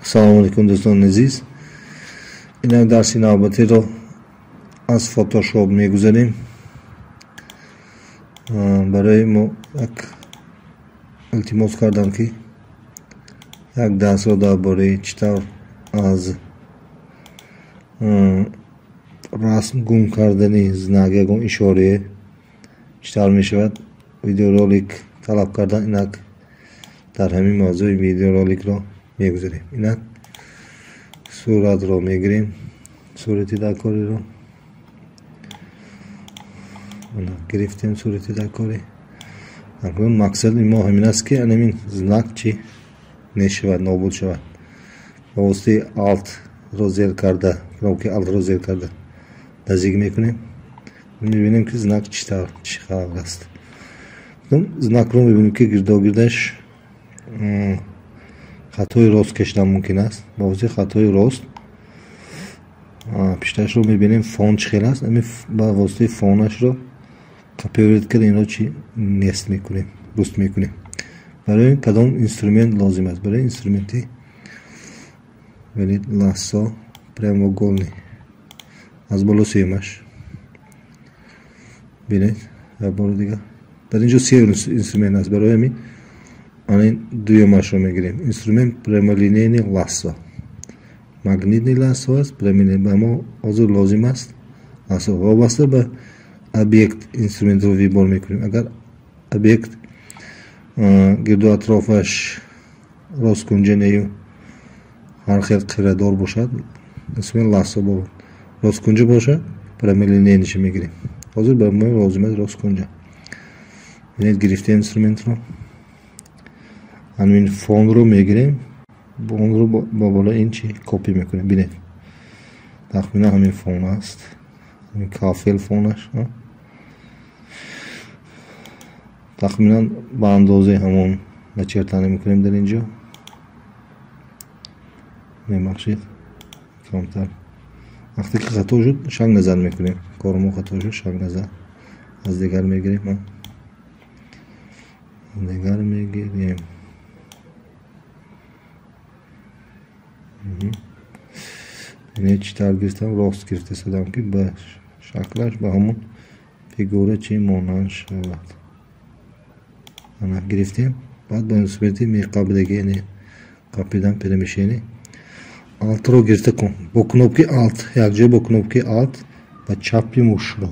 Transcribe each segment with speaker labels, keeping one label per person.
Speaker 1: Салом алейкум, дӯстони азиз. Инак дарси навбатиро аз Photoshop мегузарем. Барои мо як илтимос кардам, ки як дарсро дар бораи чӣ тавр аз расм гум кардани знак, ягон ишорае чӣ тавр мешавад, видеоролик талаб кардан. Инак дар ҳамин мавзӯи видеороликро мегузарем. Инак суратро мегирем, сурати даркориро гирифтем, сурати даркорӣ. Акнун мақсади мо ҳамин аст, ки анамин знак чӣ нешавад, нобуд шавад. Ба воситаи Alt-ро зер карда, кнопкаи Alt-ро зер карда наздик мекунем, мебинем, ки знак чӣ тавр, чӣ хабар аст. Знакро мебинем, ки гирдогирдаш хатҳои рост кашидан мумкин аст. Ба воситаи хатҳои рост пишташро мебинем, фон чӣ хел аст. Ба воситаи фонашро копировать карда, инро чӣ нест мекунем, руст мекунем. Барои кадом инструмент лозим аст? Барои инструменти лассо прямоугольный, аз боло сеюмаш. Бинед, як бори дигар дар инҷо се инструмент аст. Барои ҳамин ана дуюмашро мегирем, инструмент прямолинейный лассо. Магнитный лассо аст, ба мо ҳозир лозим аст лассо. Вобаста ба объект инструментро выбор мекунем. Агар объект гирду атрофаш росткунҷа нею ҳар хел қирадор бошад, инструмент лассо бо росткунҷа бошад, прямолинейный ша мегирем. Ҳозир ба мо лозим аст росткунҷа. Бинед, гирифтем инструментро, ҳамин фонро мегирем, онро ба болои ин чи копӣ мекунем. Бинед, тахминан ҳамин фон аст, ҳамин кафел фонаш тахминан ба андозаи ҳамон начертание мекунем дар инҷо. Мебахшед, камтар вақте ки хато шуд, шаг назар мекунем. Кори мо хато шуд, шаг назар аз дигар мегирем, дигар мегирем. Бинед, чӣ тавр гирифтам, рост гирифта истодам, ки ба шаклаш ба ҳамон фигура чӣ монанд шавад. Ана гирифтем. Баъд ба инструменти меқабидаги, яъне қапидан, перемещение, Alt-ро гирифта кун бо кнопки Alt якҷоя, бо кнопки Alt ва чапи мушро,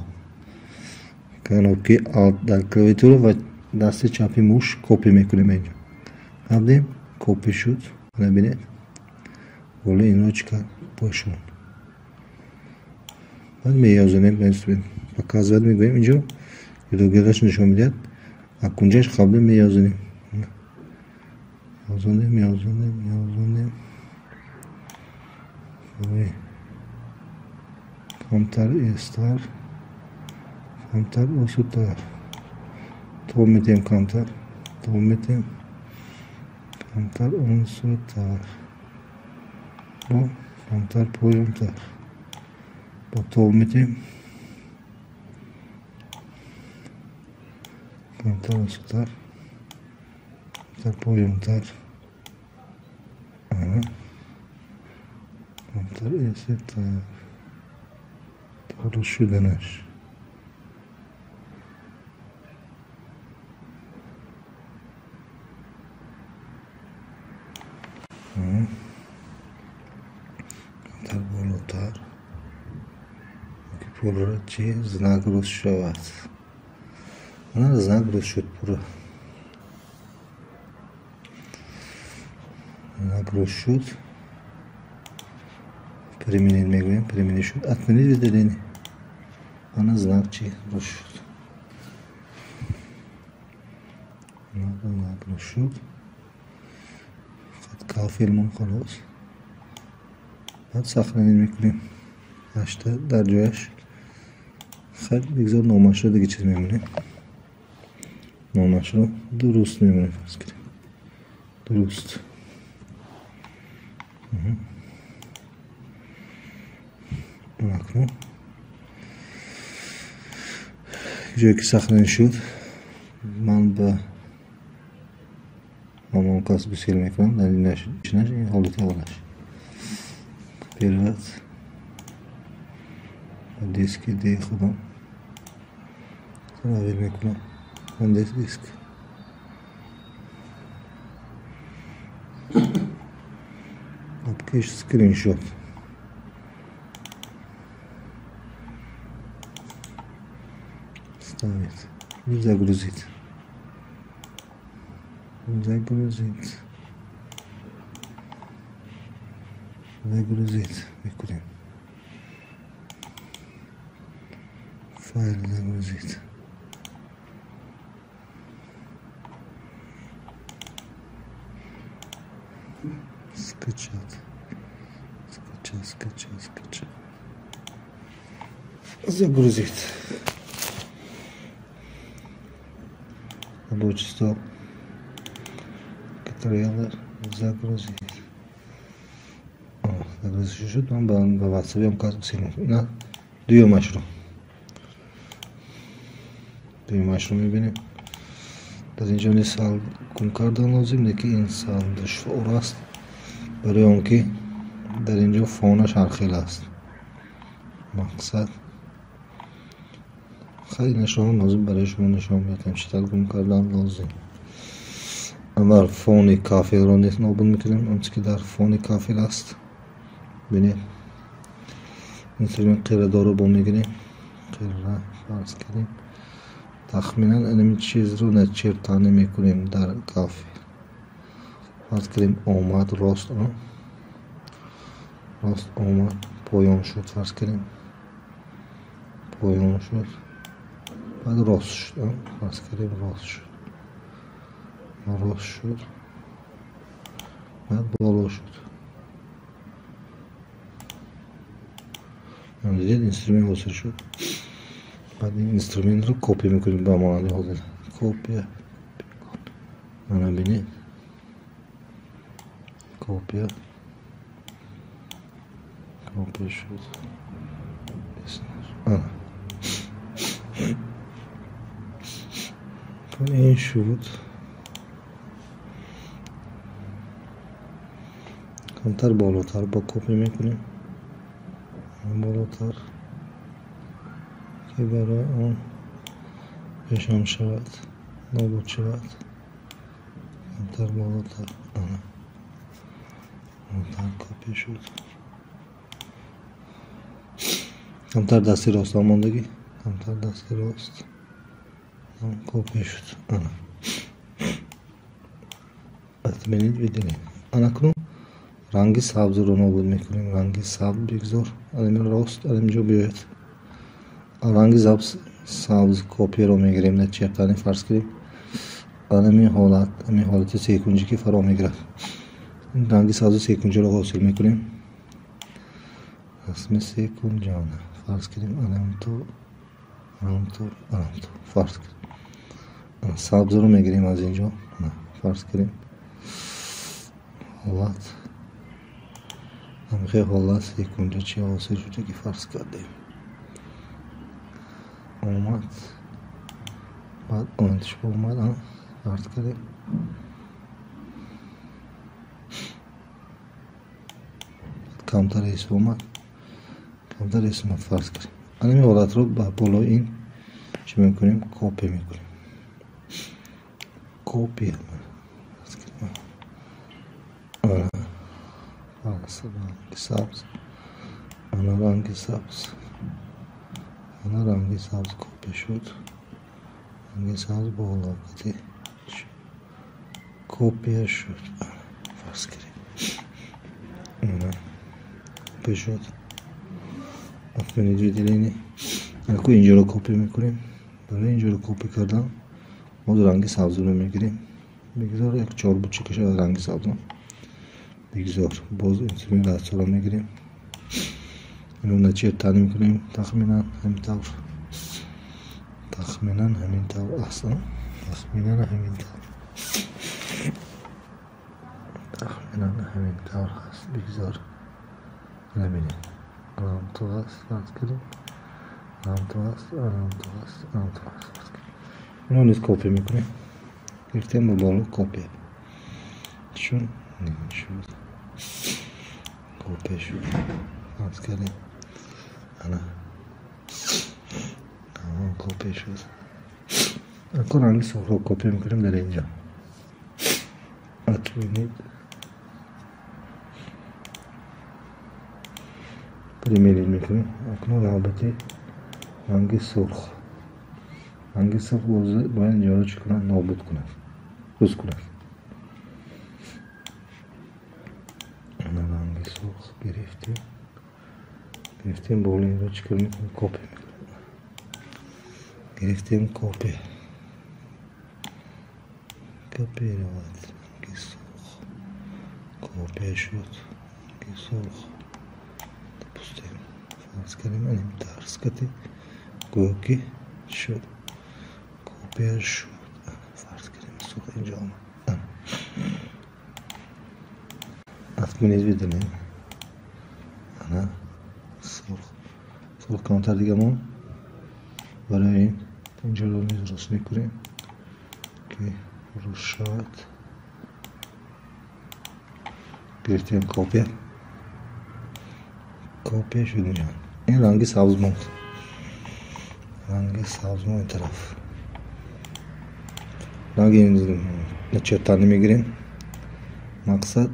Speaker 1: кнопки Alt дар клавиатура ва дасти чапи муш копӣ мекунем. Инҷо қабдем, копӣ шуд. Ана бинед, болои инро чӣ кард? Пошон. Баъд меёзонем ба инструмент показывать мегӯем, инҷо гирдогирдаш нишон медиҳад. Акунҷаш қабла меёзонем, ёзонем, ёзонем, ёзонем, камтар эстар, камтар осудтар тоб метиҳем, камтар тоб метиҳем, камтар онсудтар, бо камтар поёнтар бо тоб метиҳем, камтар осудтар, камтар поёнтар, камтар эсетар дуруст шуданаш. Камтар болотар, ки пурра чи знак руст шавад. Ана знак руст шуд, пурра знак руст шуд. Применить мегӯем, применить шуд, отменить выделение. Ана знак чи руст шуд, знак руст шуд. Кафелмон халос. Баъд сохранить мекунем ҳашта дар ҷояш. Хайр, бигзор номашро дига чиз мемонем, номашро дуруст мемонем, фарз кунем дуруст. Акнун ҷое ки сохранить шуд, ман ба Ман он кас гусел мекунам, дар ин наш ин ҳолати аввалаш. Перевод диски D худам равил мекунам. Windows диск. Обкеш скриншот. Ставить. И загрузить. Загрузить. Загрузить. Мекунем. Файл загрузить. Скачать. Скачать, скачать, скачать. Загрузить. Рабочий стол. Трейлер. Загрузить. Загрузить шуд. Ман ба WhatsApp кас гусел мекунам. Ина дуюмашро. Дуюмашро мебинем. Дар инҷо низ сал гум кардан лозим, лекин ин сал душвор аст, барои он ки дар инҷо фонаш ҳархел аст. Мақсад хеле нишон лозим, барои шумо нишон медиҳам чӣ тавр гум кардан лозим. Аввал фони кафелро низ нобуд мекунем, он чизе ки дар фони кафел аст. Бинед, инструмент қирадорро бо мегирем, қира фарз кардем. Тахминан ин чизро начертане мекунем дар кафел. Фарз кардем омад рост, рост омад, поён шуд, фарз кардем поён шуд, баъд рост шуд, фарз кардем рост шуд, рост шуд, баъд боло шуд. Дидед, инструмент ҳосил шуд. Баъд ин инструментро копия мекунем ба монанди ҳозир. Копия. Мана бинед. Копия. Копия шуд. Ана. Ин шуд. Камтар болотар бо копия мекунем. Болотар ки барои он пешон шавад, нобуд шавад. Камтар болотар. Ана. Болотар копия шуд. Камтар дасти рост омондагӣ, камтар дасти рост копия шуд. Ана. Отменить выделение. Ана кунун ранги сабзро нобуд мекунем. Ранги сабз бигзор, алами рост, алами ҷо биёяд. Ранги сабз копияро мегирем, начертани фарз кардем. Алами ҳолат, ҳамин ҳолати секунҷӣ ки фаро мегирад. Ранги сабзи секунҷиро ҳосил мекунем. Расми секунҷона фарз кардем, алам то, алам то, алам то фарз кардем. Сабзро мегирем аз инҷо, фарз кардем. Ҳолат ҳамхел ҳолат секунҷа чи ҳосил шуда ки фарз кардем. Омад, баъд омадиш омад, фарз кардем. Камтар ҳис омад, камтар ҳис омад, фарз кардем. Ҳамин ҳолатро ба болои ин чӣ мекунем? Копия мекунем. Копия. Ранги сабз, ана ранги сабз, ана ранги сабз копия шуд. Ранги сабз боло кати копия шуд. Фарз кардем. Ана копия шуд. Отменить выделение. Аку инҷоро копия мекунем. Барои инҷоро копия кардан боз ранги сабзро мегирем. Бигзор як чорбуча кашад ранги сабзро. Бигзор боз инструмент дастҳоро мегирем. Инро начертани мекунем. Тахминан ҳамин тавр. Тахминан ҳамин тавр аст. Тахминан ҳамин тавр. Тахминан ҳамин тавр аст. Бигзор. Бинед. Алам то аст, фарз кардем. Алам то аст, алам то аст, алам то аст, фарз кардем. Инро низ копия мекунем. Гирифтем ба боло копия. Чун шуд, копия шуд. Фарз кардем, ана копия шуд. Акун ранги сурхро копия мекунем дар инҷо. Отменить, примерить мекунем. Акнун навбати ранги сурх. Ранги сурх бояд инҷоро чӣ кунад? Нобуд кунад, рӯз кунад. Ана ранги сурх гирифтем, гирифтем, боло инро чӣ кор мекунем? Копия мекунем. Гирифтем, копия, копировать. Ранги сурх копия шуд. Ранги сурх, допустим, фарз кардем, аним тарз кати гӯё ки шуд, копия шуд. Фарз кардем, сурх инҷо омад. Отменить, виделем. Ана сурх, сурх камтар дигамон. Барои ин инҷоро низ рост мекунем, ки рост шавад. Гирифтем, копия, копия шуд. Инҷо ин ранги сабз монд, ранги сабз мо ин тараф. Ранги начертание мегирем. Мақсад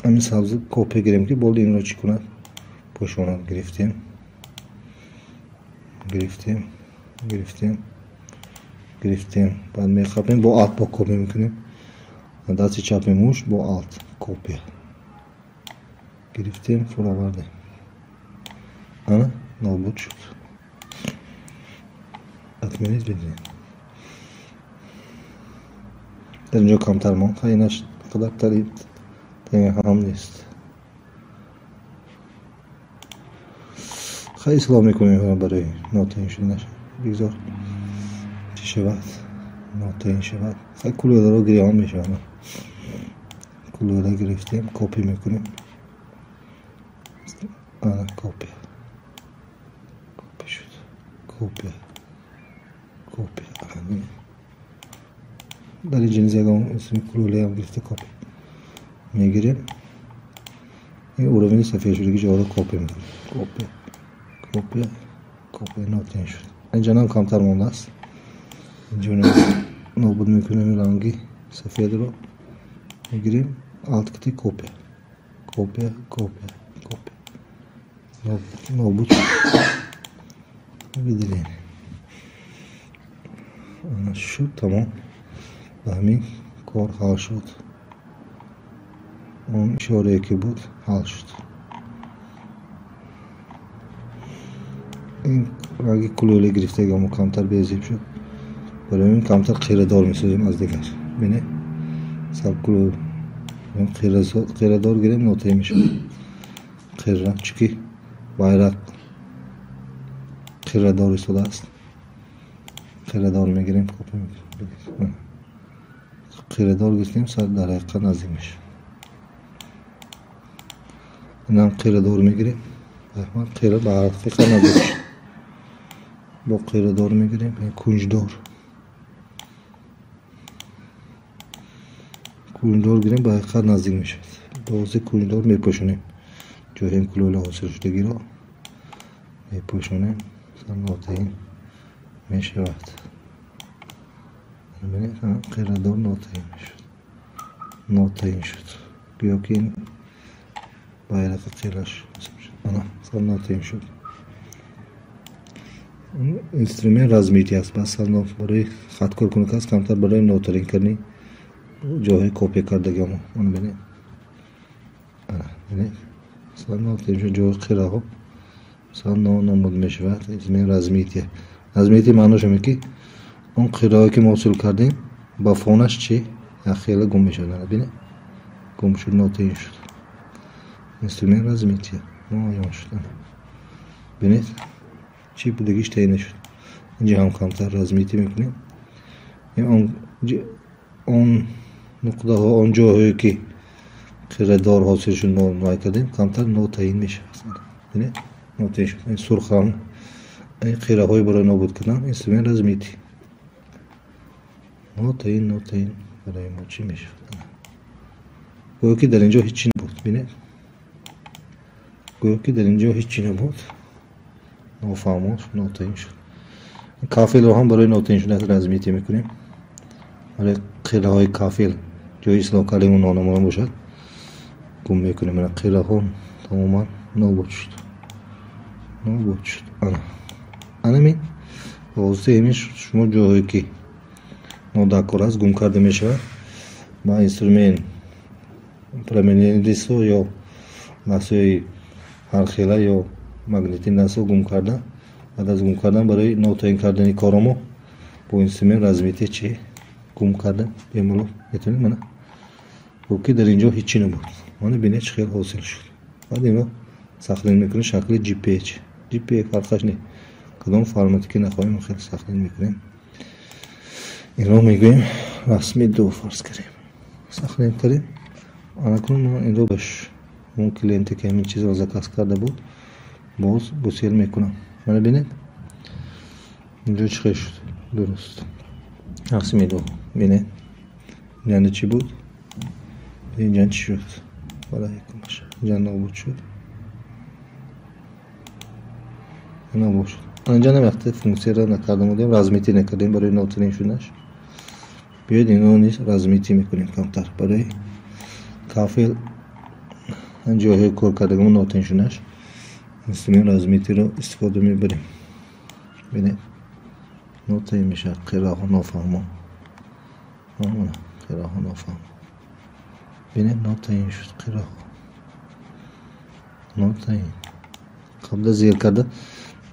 Speaker 1: ҳамин сабзи копия гирем, ки боли инро чӣ кунад? Пӯшонад. Гирифтем, гирифтем, гирифтем, гирифтем. Баъд мехапем, бо Alt бо копия мекунем. Дасти чапи муш бо Alt копия гирифтем, фуровардем. Ана нобуд шуд. Отменить, бидем. Дар инҷо камтар монд. Инаш қадар тари ҳам нест. Хай, ислоҳ мекунем барои нотаин шуданаш. Бигзор чӣ шавад, нотаин шавад. Хай, кулӯраро гирён мешавад. Кулӯра гирифтем, копия мекунем. Ана копия, копия шуд. Копия, копия. Дар инҷо низ ягон исми кулӯлаам гирифта, копия мегирем. Ин уровени сафед шудаги ҷоро копия мекунем. Копия, копия, копия, нотаин шуд. Инҷо камтар мондааст. Инҷо нобуд мекунем. Ранги сафедро мегирем, Alt кити, копия, копия, копия, копия, нобуд шуд. Выделение ана шуд, тамом. Ба ҳамин кор ҳал шуд. Он ишорае ки буд, ҳал шуд. Ин ранги кулӯле гирифтагамо камтар безеб шуд. Барои ин камтар қирадор месозем аз дигар. Бине, сал кулӯ қирадор гирем, нотаин мешавад. Қира, чунки байрақ қирадор истодааст. Қирадор мегирем, копия мекунем. Қирадор гирифтем, сар дар ҳақиқат наздик мешавад. Инам қирадор мегирем, қира ба ҳақиқат наздик мешавад. Бо қирадор мегирем, кунҷдор, кунҷдор гирем, ба ҳақиқат наздик мешавад. Бози кунҷдор мепӯшонем ҷоҳои кулӯла ҳосил шудагиро мепӯшонем, нотаин мешавад. Бинед, қирадор нотаин мешуд, нотаин шуд. Гӯё ки ин байрақа қираш, ана нотаин шуд. Инструмент размытие аст. Бас барои хаткор кунак аст, камтар барои нотарин кардани ҷоҳои копия кардагиамо. Ана бинед, ана бинед, нотаин шуд. Ҷоҳои қираҳо номуд мешавад. Инструмент размытие. Размытие маънош ҳаме ки он қираҳое ки мо ҳосил кардем, ба фонаш чӣ як хела гум мешавад. Ана бинед, гум шуд, нотаин шуд. Инструмент размытие ноаён шуд. Бинед, чӣ будагиш таъин нашуд. Инҷа ҳам камтар размытие мекунем. Он нуқтаҳо, он ҷоҳое ки қирадор ҳосил шуд, мо май кардем, камтар нотаин мешавад. Бинед, нотаин шуд. Ин сурхам, ин қираҳои барои нобуд кардан, инструмент размытие. Нотаин, нотаин барои мо чӣ мешавад? Гӯё ки дар инҷо ҳеҷ чи набуд. Бинед, гӯё ки дар инҷо ҳеҷ чи набуд. Нофаҳмо, нотаин шуд. Кафелро ҳам барои нотаин шудан размытие мекунем. Барои қираҳои кафел ҷои ислоҳ кардем, нонамоён бошад, гум мекунем. Ана, қираҳо тамоман нобуд шуд, нобуд шуд. Ана, анамин ба воситаи ҳамин шумо ҷоҳое ки нодакор аст, гум карда мешавад. Ба инструмент прямолинейный лассо ё лассои ҳархела ё магнитный лассо гум кардан. Баъд аз гум кардан, барои нотаин кардани корамо бо инструмент размытие чи гум кардан бемалол метавонед. Мана, гӯ ки дар инҷо ҳеҷ чи набуд. Мана, бинед, чӣ хел ҳосил шуд. Баъд инро сохранить мекунем шакли JPG, JPG, фарқаш не, кадом формате ки нахоҳем, хел сохранить мекунем. Инро мегӯем расми ду, фарз кардем, сохранить кардем. Анакнун ман инро ба он клиенте, ки ҳамин чизро заказ карда буд, боз гусел мекунам. Мана, бинед, инҷо чӣ хел шуд. Дуруст, расми ду. Бинед, инҷа чӣ буд, инҷа чӣ шуд. Инҷа нобуд шуд, нобуд шуд. Инҷа вақте функсияро накарда будем, размытие накардем барои нотаин шуданаш. Биёед, инро низ размытие мекунем камтар барои кафел, ҷойҳои кор кардагимо нотаин шуданаш. Инструмент размытиеро истифода мебарем. Бинед, нотаин мешавад, қираҳо нофаҳмо, қираҳо нофаҳмо. Бинед, нотаин шуд, қираҳо нотаин. Қабла зер карда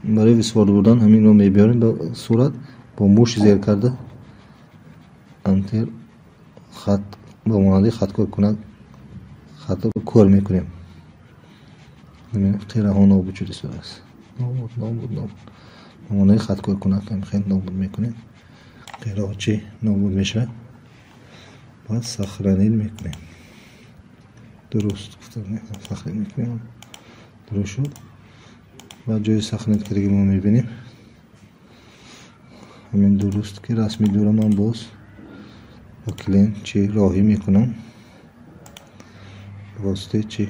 Speaker 1: барои истифода бурдан ҳаминро мебиёрем ба сурат, бо муши зер карда антер хат ба монанди хаткоркунак хатро кор мекунем. Қираҳо нобуд шуда истодааст, нобуд, нобуд, нобуд. Ба монанди хаткоркунак хел нобуд мекунем. Қираҳо чӣ нобуд мешавад. Баъд сохранить мекунем. Дуруст гуфта, сохранить мекунем. Дуруст шуд. Баъд ҷои сохранить кардаги мо мебинем ҳамин. Дуруст ки расми дура ман боз ба клиент чӣ роҳӣ мекунам ба воситаи чӣ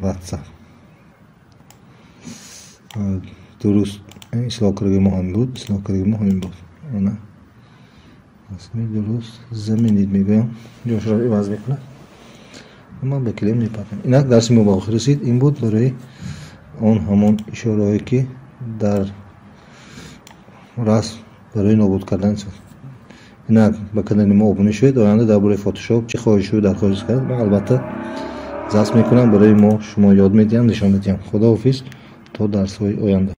Speaker 1: WhatsApp. Дуруст, ислоҳ кардаги мо ҳамин буд, ислоҳ кардаги мо ҳамин буд. Ана, расми дуруст, заменить мегӯям, ҷошро иваз мекунад, ман ба клиент мепартам. Инак, дарси мо ба охир расид. Ин буд барои он ҳамон ишораҳое, ки дар расм барои нобуд кардан. Инак, ба канали мо обуна шавед. Оянда дар бораи Фотошоп чӣ хоҳишу дархост кард, ман албатта запис мекунам, барои мо шумо ёд медиҳам, нишон медиҳам. Худоҳофиз, то дарсҳои оянда.